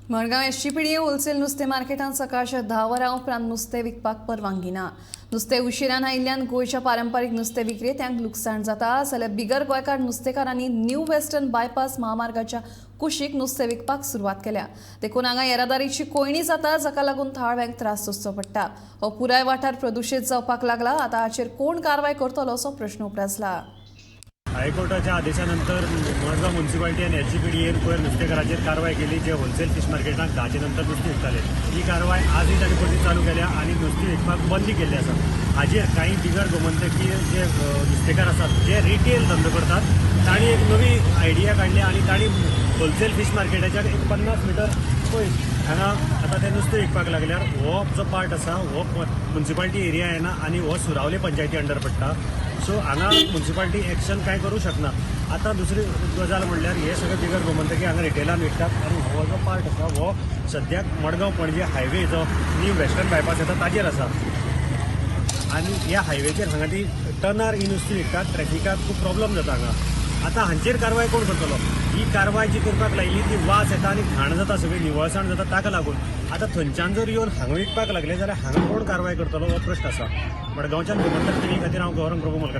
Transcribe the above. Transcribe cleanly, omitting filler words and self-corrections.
Madgaon SGPDA wholesale नुस्तें मार्केटांत सकाळच्या 10 वरां उपरांत नुस्तें विकपाक परवानगी ना. नुस्तें उशिरान आयिल्ल्यान गोंयच्या पारंपारीक नुस्तें विक्रेत्यांक लुकसाण जाता. जाल्यार बिगर गोंयकार नुस्तेकारांनी न्यू वेस्टर्न बायपास महामार्गाच्या कुशीक नुस्तें विकपाक सुरवात केल्या. देखून हांगा येरादारीची कोंयडी जाता, जाका लागून थळाव्यांक त्रास सोंसचो पडटा. हो पुराय वाठार प्रदुशीत जावपाक लागला. आतां हाचेर कोण कारवाय करतलो असो प्रश्न उप्रासला. हायकोर्टाच्या आदेशानंतर मडगांव म्युन्सिपाल्टी आनी एसजीपीडीएन पयर नुस्तेकाराचेर कारवाय केली, जे होलसेल फीश मार्केटाक 10चे नंतर नुस्तें विकताले. ही कारवाय आजूय तांणी परती चालू केल्या आनी नुस्तें विकपाक बंदी केल्ली आसा. हाजेर कांय बिगर गोमंतकीय जे नुस्तेकार आसात, जे रिटेल धंदो करतात, तांणी एक नवी आयडिया काडली आनी तांणी होलसेल फीश मार्केटाच्या एक 50 मिटर पयस हांगा आतां ते नुस्तें विकपाक लागल्यार. हो जो पार्ट आसा हो म्युन्सिपाल्टी एरिया येना आनी हो सुरावले पंचायती अंडर पडटा. सो हांगा म्युन्सिपाल्टी एक्शन कांय करूं शकना. आतां दुसरी गजाल म्हणल्यार हे सगळे बिगर गोमंतकी हांगा रिटेलान विकतात आनी हो जो पार्ट आसा हो सद्याक मडगांव पणजे हायवे जो न्यू वेस्टर्न बायपास येता ताजेर आसा आनी ह्या हायवेचेर हांगा ती टनार ही नुस्तीं विकतात. ट्रॅफिकाक खूब प्रॉब्लम जाता हांगा. आतां हांचेर कारवाय कोण करतलो? ही कारवाय जी करपाक लायली ती वास येता आनी घाण जाता, सगळी निवळसाण जाता. ताका लागून आतां थंयच्यान जर येवन हांगा विकपाक लागले जाल्यार हांगा कोण कारवाय करतलो हो प्रश्न आसा. मडगांवच्यान गोमंतक टीव्ही खातीर हांव गौरंग प्रभू मलकर.